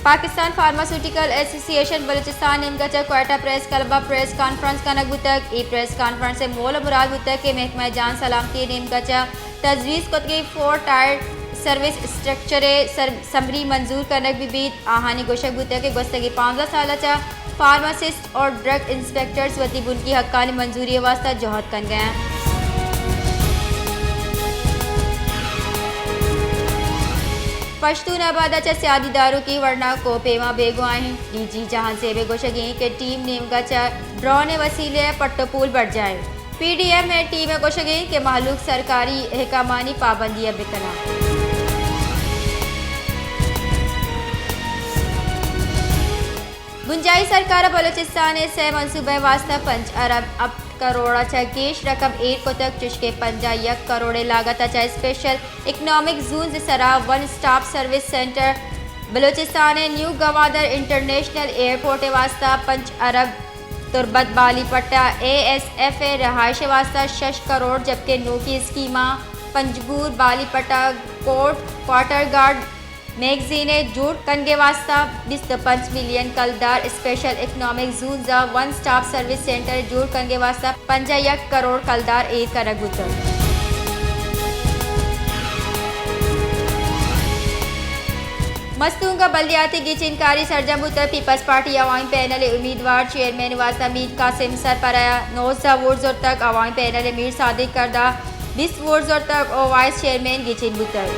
پاکستان فارماسیوٹیکل ایسوسی ایشن بلوچستان نیمگ ءَ چہ کوئٹہ پریس کلب ءَ پریس کانفرنس کنگ بوتگ۔ اے پریس کانفرنس ءِ مول ءُ مراد بوتگ کہ محکمہ جان سلامتی ءِ نیمگ ءَ چہ تجویز کتگیں فور ٹائر سروس اسٹرکچر ءِ سر-، سمری منظور کنگ بہ بیت۔ آہانی گوشگ بوتگ کہ گوستگیں پانزدہ سال ءَ چہ فارماسسٹ اور ڈرگ انسپیکٹرز وتی بنکی حقانی منظوری ءِ واستہ جہد کنگ ءَ انت۔ پشتون آباد ءَ چہ سیادی داروکی ورنا کوہ پیما بیگواہ انت۔ ڈی جی جہانزیب ءِ گوشگ انت کہ ٹیم نیمگ ءَ چہ ڈرون ءِ وسیلہ ءَ پٹ ءُ پول برجاہ انت۔ پی ڈی ایم ءِ ٹیم ءِ گوشگ انت کہ مہلوک سرکاری احکامانی پابندی ءَ بکناں۔ بنجاہی سرکار ءَ بلوچستان ءِ سئے منصوبہ ءِ واستہ پنچ ارب ہپت کروڑ ءَ چہ گیش رقم ایر کتگ، چشکہ پنجاہ یک کروڑ ءِ لاگت ءَ چہ اسپیشل اکنامک زونز ءِ سرا one stop service centre Balochistan ءِ نیو گوادر انٹرنیشنل ایئرپورٹ ءِ واستہ پنچ ارب، تربت بالی پٹا اے ایس ایف ءِ رہائش ءِ واستہ شش کروڑ، جبکہ نوکیں اسکیماں پنجگور، بالی پٹا، کوٹ، کوارٹر گارڈ، میگزین ءِ جوڑ کنگ ءِ واستہ بیست ءُ پنچ ملین کلدار، اسپیشل اکنامک زونز ءَ ون اسٹاپ سروس سینٹر جوڑ کنگ ءِ واستہ پنجاہ یک کروڑ کلدار ایر کنگ بوتگ۔ مستونگ ءَ بلدیاتی گچین کاری سرجم بوتگ۔ پیپلز پارٹی عوامی پینل ءِ امیدوار چیئرمین ءِ واستہ میر قاسم سرپرہ ءَ نوزدہ ووٹ زرتگ، عوامی پینل ءِ میر صادق کردہ بیست ووٹ زرتگ ءُ وائس چیئرمین گچین بوتگ۔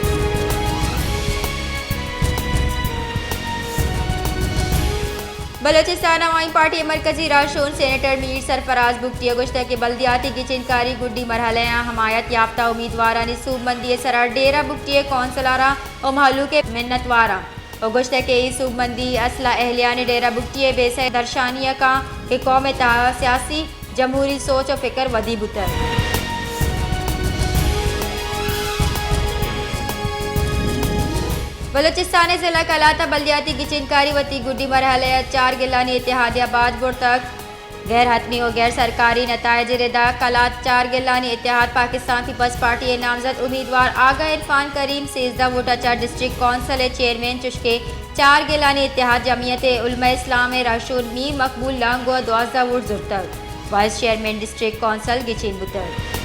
بلوچستان عوامی پارٹی ءِ مرکزی راہشون سینیٹر میر سرفراز بگٹی ءَ گوشتگ کہ بلدیاتی گچین کاری گڈی مرحلہ ءَ حمایت یافتہ امیدوارانی سوبمندی ءِ سرا ڈیرہ بگٹی ءِ کونسلراں ءُ مہلوک ءِ منتوار آں ءُ گوشتگ کہ اے سوبمندی اصل ءَ اہلیانی ڈیرہ بگٹی ءِ بیسہ ءِ درشانی ءَ کاں کہ قوم ءِ تہا سیاسی جمہوری سوچ ءُ فکر ودی بوتگ۔ بلوچستان ءِ ضلع قلات ءَ بلدیاتی گچین کاری وتی گڈی مرحلہ ءَ چار گلانی اتحادیہ بعد برتگ۔ غیر حتمی ءُ غیر سرکاری نتائج ءِ ردا قلات چار گلانی اتحاد پاکستان پیپلز پارٹی ءِ نامزد امیدوار آغا عرفان کریم سیزدہ ووٹ ءَ چہ ڈسٹرکٹ کونسل ءِ چیئرمین چشکہ چار گلانی اتحاد جمعیت علماء اسلام ءِ راہشون میر مقبول لانگو ءَ دوازدہ ووٹ زرتگ۔ وائس چیئرمین ڈسٹرکٹ کونسل گچین بوتگ۔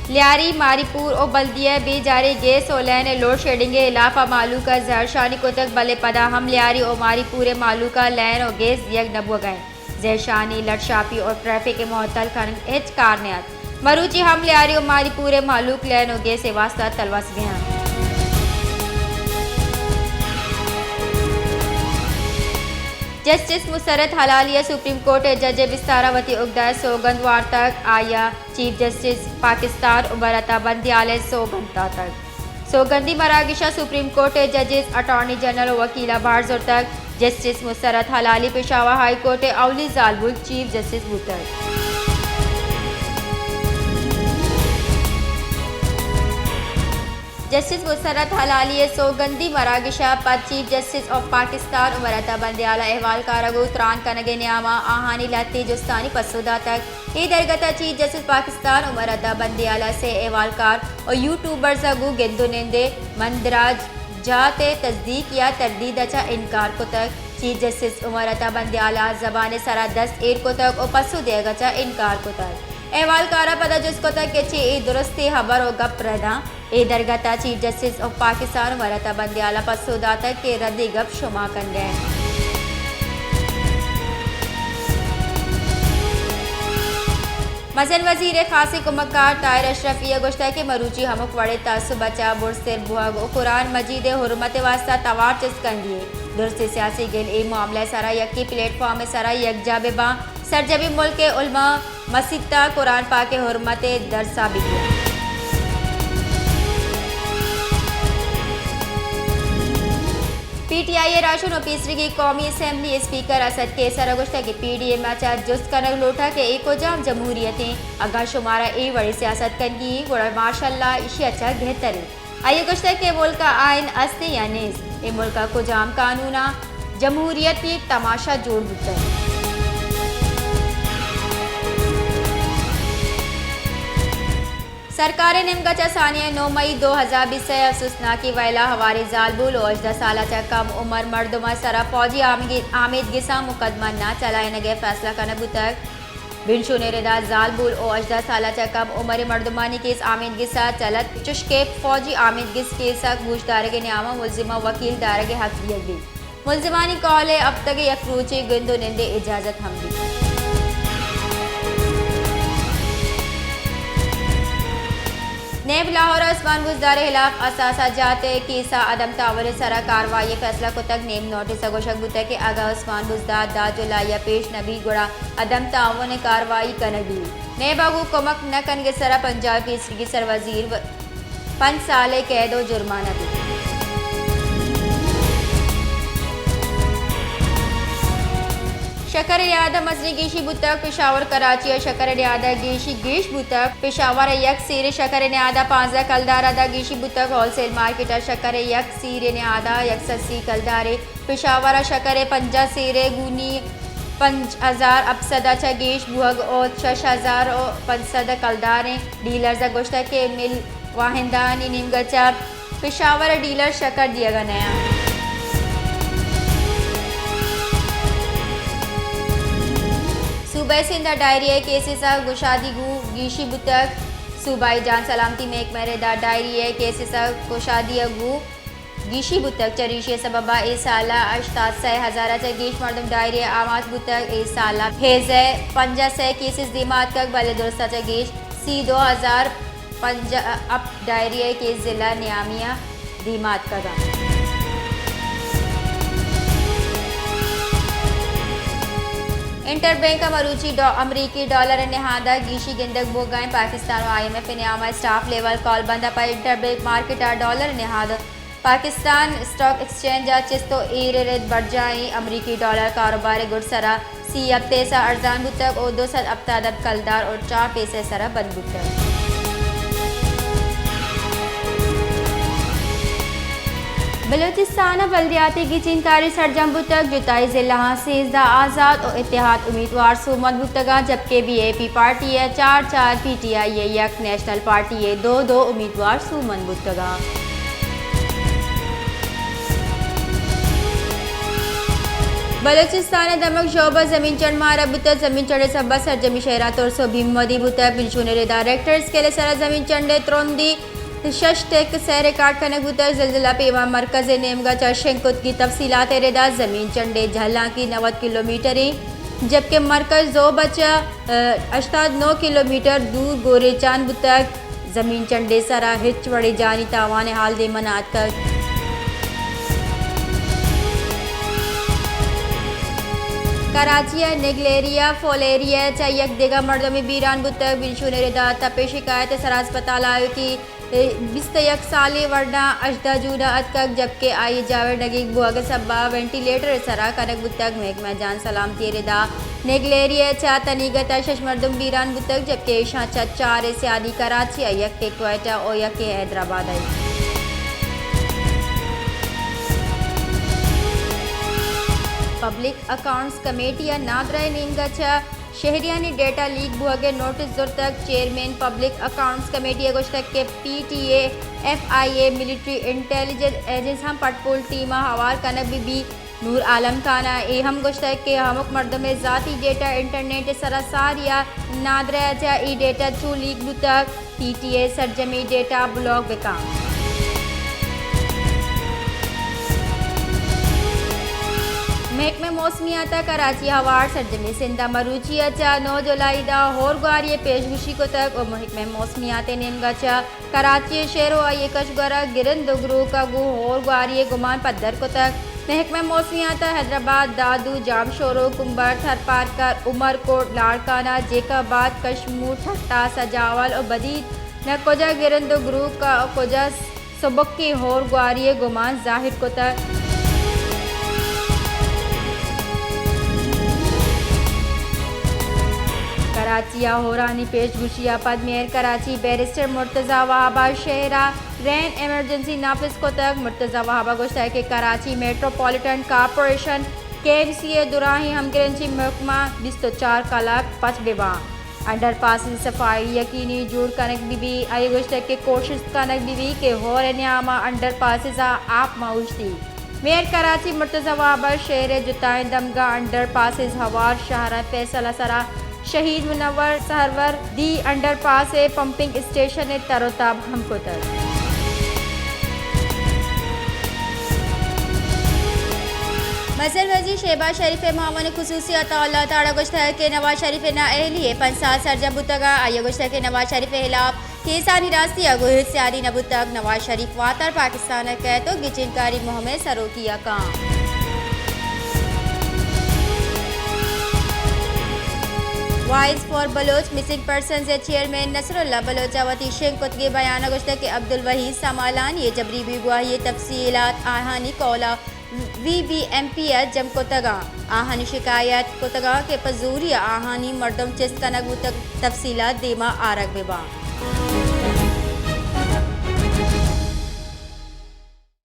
لیاری، ماری پور ءُ بلدیہ ءَ بے جاریں گیس ءُ لین ءِ لوڈ شیڈنگ ءِ ہلاپ ءَ مہلوک ءَ زہرشانی کتگ، بلے پدا ہم لیاری ءُ ماری پور ءِ مہلوک ءَ لین ءُ گیس دیگ نہ بوگ ءَ انت۔ زہرشانی، لٹ شاپی ءُ ٹریفک ءِ معطل کنگ ہچ کار نیات۔ مروچی ہم لیاری ءُ ماری پور ءِ مہلوک لین ءُ گیس ءِ واستہ تلوس بیاں۔ جسٹس مسرت ہلالی ءَ سپریم کورٹ ءِ جج ءِ بستار ءَ وتی اگدہ ءِ سوگند وارتگ۔ آئی ءَ چیف جسٹس پاکستان عمر عطا بندیال ءِ سوگند داتگ۔ سوگندی مراگش ءَ سپریم کورٹ ءِ ججز، اٹارنی جنرل ءُ وکیلاں بہر زرتگ۔ جسٹس مسرت ہلالی پشاور ہائی کورٹ ءِ اولی زالبول چیف جسٹس بوتگ۔ جسٹس مسرت ہلالی ءِ سوگندی مراگش ءَ پد چیف جسٹس آف پاکستان عمر عطا بندیال ءَ احوالکار ءَ گوں تران کنگ ءِ نیام ءَ آہانی لہتیں جستانی پسو داتگ۔ اے درگت ءَ چیف جسٹس پاکستان عمر عطا بندیال ءَ سے احوالکار ءُ یوٹیوبرز ءَ گوں گند ءُ نند ءِ مندراج جات ءِ تصدیق یا تردید ءَ چہ انکار کتگ۔ چیف جسٹس عمر عطا بندیال ءَ زبان ءِ سرا دست ایر کتگ ءُ پسو دیگ ءَ چہ انکار کتگ۔ احوالکار ءَ پدا جست کتگ کہ چے اے درستیں ہبر ءُ گپ رداں؟ اے درگت ءَ چیف جسٹس آف پاکستان عمر عطا بندیال ءَ پسو داتگ کہ ردیں گپ شما کنگ ءَ انت۔ مزن وزیر ءِ خاصیں کمکار طاہر اشرفی ءَ گوشتگ کہ مروچی ہمک وڑیں تعصب ءَ چہ برزتر بوہگ ءُ قرآن مجید ءِ حرمت ءِ واستہ توار چست کنگی انت۔ درستیں سیاسی گل اے معاملہ ءِ سرا یکیں پلیٹ فارم ءِ سرا یکجاہ بہ باں، سرجمیں ملک ءِ علماء مسیت ءَ قرآن پاک ءِ حرمت ءِ درس ءَ بہ دیاں۔ پی ٹی آئی ءِ راہشون ءُ پیسریگیں قومی اسمبلی اسپیکر اسد قیصر ءَ گوشتگ کہ پی ڈی ایم ءَ چہ جست کنگ لوٹاں کہ اے کجام جمہوریت انت؟ اگاں شمارا اے وڑیں سیاست کنگی انت گڑا ماشاءاللہ ایشی ءَ چہ گہتر انت۔ آئی ءَ گوشتگ کہ ملک ءَ آئین است یا نیست؟ اے ملک ءَ کجام قانون ءَ جمہوریتی تماشا جوڑ بوتگ؟ سرکار ءِ نیمگ ءَ چہ ثانیہ نو مئی دو ہزار بیست ءَ افسوسناکیں وئیل ءَ ہواریں زالبول ءُ ہژدہ سال ءَ چہ کم عمر مردماں سرا فوجی آمگی-، آمیدگساں مقدمہ نہ چلائینگ ءِ فیصلہ کنگ بوتگ۔ بنشون ءِ ردا زالبول ءُ ہژدہ سال ءَ چہ کم عمریں مردمانی کیس آمیدگس ءَ چلت، چشکہ فوجی آمیدگس کیس ءَ گوشدارگ ءِ نیام ءَ ملزماں وکیل دارگ ءِ حق دیگ بیت۔ ملزمانی کہول ءَ ہپتگ ءَ یک روچے گند ءُ نند ءِ اجازت ہم بیت۔ نیب لاہور ءَ عثمان بزدار ءِ ہلاف اثاثہ جات ءِ کیس ءَ عدم تعاون ءِ سرا کاروائی ءِ فیصلہ کتگ۔ نیم نوٹس ءَ گوشگ بوتگ کہ اگاں عثمان بزدار دہ جولائی ءَ پیش نہ بیت گڑا عدم تعاون ءِ کاروائی کنگ بیت۔ نیب ءَ گوں کمک نہ کنگ ءِ سرا پنجاب ءِ پیسریگیں سروزیر پنچ سال ءِ قید ءُ جرمانہ بیت۔ شکر ءِ نیاد ءَ مزنیں گیشی بوتگ۔ پشاور کراچی ءَ شکر ءِ نیاد ءَ گیشی گیش بوتگ۔ پشاور ءَ یک سیر ءِ شکر ءِ نیاد ءَ پانزدہ کلدار ءَ داں گیشی بوتگ۔ ہول سیل مارکیٹ ءَ شکر ءِ یک سیر ءِ نیاد ءَ یک سد سی کلدار ءِ پشاور ءَ شکر ءِ پنجاہ سیر ءِ گونی پنچ ہزار ہپت سد ءَ چہ گیش بوہگ ءُ شش ہزار ءُ پنچ سد کلداریں۔ ڈیلرز ءَ گوشتگ کہ مل واہندانی نیمگ ءَ چہ پشاور ءِ ڈیلر شکر دیگ ءَ نہ انت۔ صوبہ سندھ ءَ ڈائری ءِ کیسز ءِ گشادی گوں گیشی بوتگ۔ صوبائی جان سلامتی محکمہ ءِ ردا ڈائری ءِ کیسز ءِ گشادی ءَ گوں گیشی بوتگ۔ چریشی ءِ سبب ءَ اے سال ءَ ہشتاد سئے ہزار ءَ چہ گیش مردم ڈائری ءَ آماچ بوتگ۔ اے سال ءَ ہیز ءِ پنجاہ سئے کیسز دیما اتکگ، بلے درست ءَ چہ گیش سی دو ہزار پنجاہ ہپت ڈائری ءِ کیس ضلع نیامی ءَ دیما اتکگ انت۔ انٹر بینک ءَ مروچی ڈا-، امریکی ڈالر ءِ نہاد ءَ گیشی گندگ بوگ ءَ انت۔ پاکستان ءُ آئی ایم ایف ءِ نیام ءَ اسٹاف لیول کال بند ءَ پد انٹر بینک مارکیٹ ءَ ڈالر ءِ نہاد پاکستان اسٹاک ایکسچینج ءَ چست ءُ ایر ءِ رد برجاہ ایں۔ امریکی ڈالر کاروبار ءِ گڈسر ءَ سی ہپت پیسہ ارزان بوتگ ءُ دو سد ہپتاد کلدار ءُ چار پیسہ ءِ سرا بند بوتگ۔ بلوچستان ءَ بلدیاتی گچین کاری سرجم بوتگ، جتائی ضلعاں سیزدہ آزات ءُ اتحاد امیدوار سوبمند بوتگ انت، جبکہ بی اے پی پارٹی ءَ چار چار، پی ٹی آئی ءَ یک، نیشنل پارٹی ءَ دو دو امیدوار سوبمند بوتگ انت۔ بلوچستان ءِ دمگ ژوب ءَ زمین چنڈ مارا بوتگ۔ زمین چنڈ ءِ سبب ءَ سرجمیں شہراں ترس ءُ بیم ودی بوتگ۔ بنشون ءِ ردا ریکٹر اسکیل ءِ سرا زمین چنڈ ءِ ترندی شش ٹک سئے ریکارڈ کنگ بوتگ۔ زلزلہ پیما مرکز ءِ نیمگ ءَ چہ شنگ کتگیں تفصیلات ءِ ردا زمین چنڈ ءِ جہلانکی نود کلومیٹر ایں، جبکہ مرکز ژوب ءَ چہ، ءَ، ہشتاد نو کلومیٹر دور گوریچان بوتگ۔ زمین چنڈ ءِ سرا ہچ وڑیں جانی تاوان ءِ حال دیما نہ اتکگ۔ کراچی ءِ نگلیری ءَ فولیری ءَ چہ یک دگہ مردمے بیران بوتگ۔ بنشون ءِ ردا تپ ءِ شکایت ءِ سرا ہسپتال ءَ آیوکیں بیست ءُ یک سالیں ورنا ہژدہ جون ءَ اتکگ، جبکہ آئی ءِ جاور نگیگ بوہگ ءِ سبب ءَ وینٹی لیٹر ءِ سرا کنگ بوتگ۔ محکمہ جان سلامتی ءِ ردا نگلیری ءَ چہ تنیگت ءَ شش مردم بیران بوتگ، جبکہ ایشاں چہ چار ءِ سیادی کراچی ءَ، یکے کوئٹہ ءُ یکے حیدرآباد ءَ انت۔ پبلک اکاؤنٹس کمیٹی ءَ نادرہ ءِ نیمگ ءَ چہ شہریانی ڈیٹا لیک بوہگ ءِ نوٹس زرتگ۔ چیئرمین پبلک اکاؤنٹس کمیٹی ءَ گوشتگ کہ P T A, F I A, military intelligence agencies ہم پٹ پول ٹیم ءَ ہوار کنگ بہ بیت۔ نور عالم خان ءَ اے ہم گوشتگ کہ ہمک مردم ءِ ذاتی ڈیٹا انٹرنیٹ ءِ سرا ساری ءَ، نادرہ ءَ چہ اے ڈیٹا چو لیک بوتگ، پی ٹی اے سرجمیں ڈیٹا بلاک بہ کن۔ محکمہ موسمیات ءَ کراچی ءِ ہوار سرجمیں سندھ ءَ مروچی ءَ چہ نو جولائی ءَ داں ہور گواری ءِ پیش گوشی کتگ ءُ محکمہ موسمیات ءِ نیمگ ءَ چہ کراچی ءِ شہر ءُ آئی ءِ کشگور ءَ گرند ءُ گروک ءَ گوں ہور گواری ءِ گمان پدر کتگ۔ محکمہ موسمیات ءَ حیدرآباد، دادو، جامشورو، کمبر، تھرپارکر، عمر کوٹ، لاڑکانہ، جیکب آباد، کشمور، ٹھٹہ، سجاول ءُ بدین ءَ کجا گرند ءُ گروک ءَ کجا سبکیں ہور گواری ءِ گمان ظاہر کتگ۔ کراچی ءَ ہورانی پیش گوشی ءَ پد میئر کراچی بیرسٹر مرتضی وہاب ءَ شہر ءَ رین ایمرجنسی نافذ کتگ۔ مرتضی وہاب ءَ گوشتگ کہ کراچی میٹروپولیٹن کارپوریشن، کے ایم سی ءِ دراہیں ہمگرنچی محکمہ بیست ءُ چار کلاک پچ بہ باں۔ انڈر پاسز صفائی یقینی جوڑ کنگ بہ بی۔ آئی گوشتگ کہ کوشست کنگ بہ بی کہ ہور ءِ نیام ءَ انڈر پاسز ءَ آپ مہ اوشتی۔ میئر کراچی مرتضی وابر شہر ءِ جتائیں دمگاں انڈر پاسز ہوار شہر ءِ فیصل ءِ سرا شہید منور سرور دی انڈر پاس ءِ پمپنگ اسٹیشن ءِ تر ءُ تاب ہم کتگ۔ مزن وزیر شہباز شریف ءِ معاون خصوصی عطا اللہ تاڑا گوشتگ کہ نواز شریف ءِ نااہلی ءِ پنچ سال سرجم بوتگ ءُ آئی ءَ گوشتگ کہ نواز شریف ءِ ہلاپ کیسانی راستی ءَ گوں ہچ سیادی نہ بوتگ۔ نواز شریف واتر پاکستان ءَ کئیت ءُ گچینکاری مہم ءِ سروکی ءَ کنت۔ Voice for Baloch missing persons ءِ چیئرمین نصر اللہ بلوچ ءَ وتی شنگ کتگیں بیان ءَ گوشتگ کہ عبدالوحید سامالانی ءِ جبری بیگواہی ءِ تفصیلات آہانی قول ءَ وی بی ایم پی ءَ جم کتگ اَنت۔ آہانی شکایت کتگ اَنت کہ پہ زوری ءَ آہانی مردم چست کنگ بوتگ، تفصیلات دیما آرگ بہ بنت۔